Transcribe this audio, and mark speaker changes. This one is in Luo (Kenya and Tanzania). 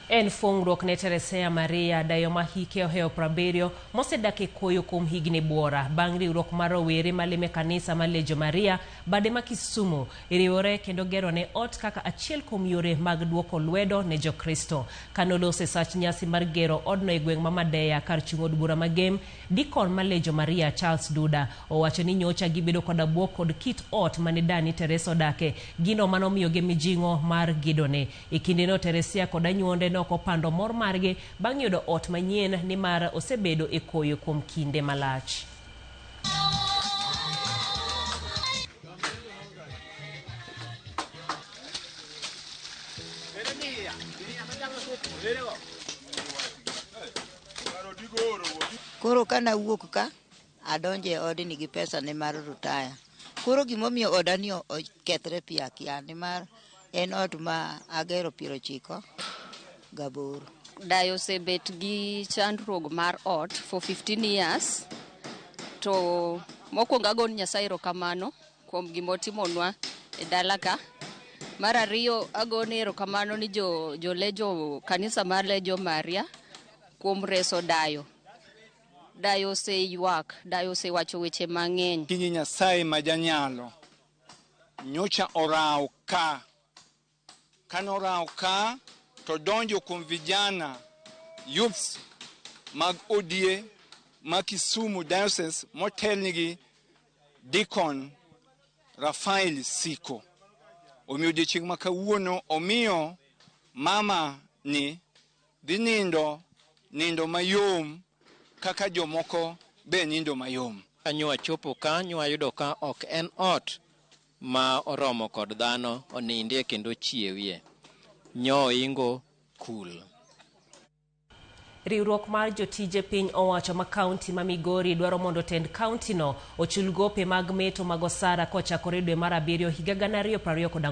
Speaker 1: En fuong'ruok ne Teresia Maria, dayo ma hike ohewo 70, mosedak e koyo kuom higni buora bang' riwruok mar rowere malime kanisa mar Legio Maria, bade ma Kisumu, riwore kendo gerone ot kaka achiel kuom yore mag duoko lwedo ne Jokristo. Kanoloso e sach nyasi mar gero odno e gweng' ma Madeya kar chung' od bura ma Gem, Dikon ma Legio Maria Charles Duda owacho ni nyocha gibedo koda buok kod kit ot mane dani Teresa odake, gino manomiyogi mijing'o mar gidone. E kindeno Teresia kod anyuonde ne ok opando mor margi bang' yudo ot manyien nimar osebedo e koyo kuom kinde malach.
Speaker 2: Koro ka nawuok ka, adonjo e odni gi pesa ne mar rutaya. Koro gimomiyo odani okethre piyo akia nimar en ot ma agero 98.
Speaker 3: Dayo osebet gi chandruok mar ot for 15 years to mokwongo agoni Nyasaye erokamano kuom gimotimonwa e dala ka. Mar ariyo agone erokamano ni jo, jo Lejo, kanisa mar Lejo Maria kuom reso dayo. Dayo oseywak, dayo osewacho weche mang'eny.
Speaker 4: Kinyi Nyasaye ma janyalo nyocha orawo ka, kane orawo ka to donjo kuom vijana youths mag ODA ma Kisumu Diocese motelnigi Deacon Rafael Siko. Omiyo odiechieng' ma kawuono omiyo mama ni dhi nindo nindo mayom kaka jomoko be nindo mayom.
Speaker 5: Kanyo wachopo ka wayudo ka ok en ot ma oromo kod dhano onindie kendo ochiewie. Nyo oingo kul.
Speaker 1: Riwruok mar jotije piny owacho ma kaunti ma Migori dwaro mondo tend kaunti no ochul gope mag meto mag osara kochakore dwe mar abiriyo higa 2024.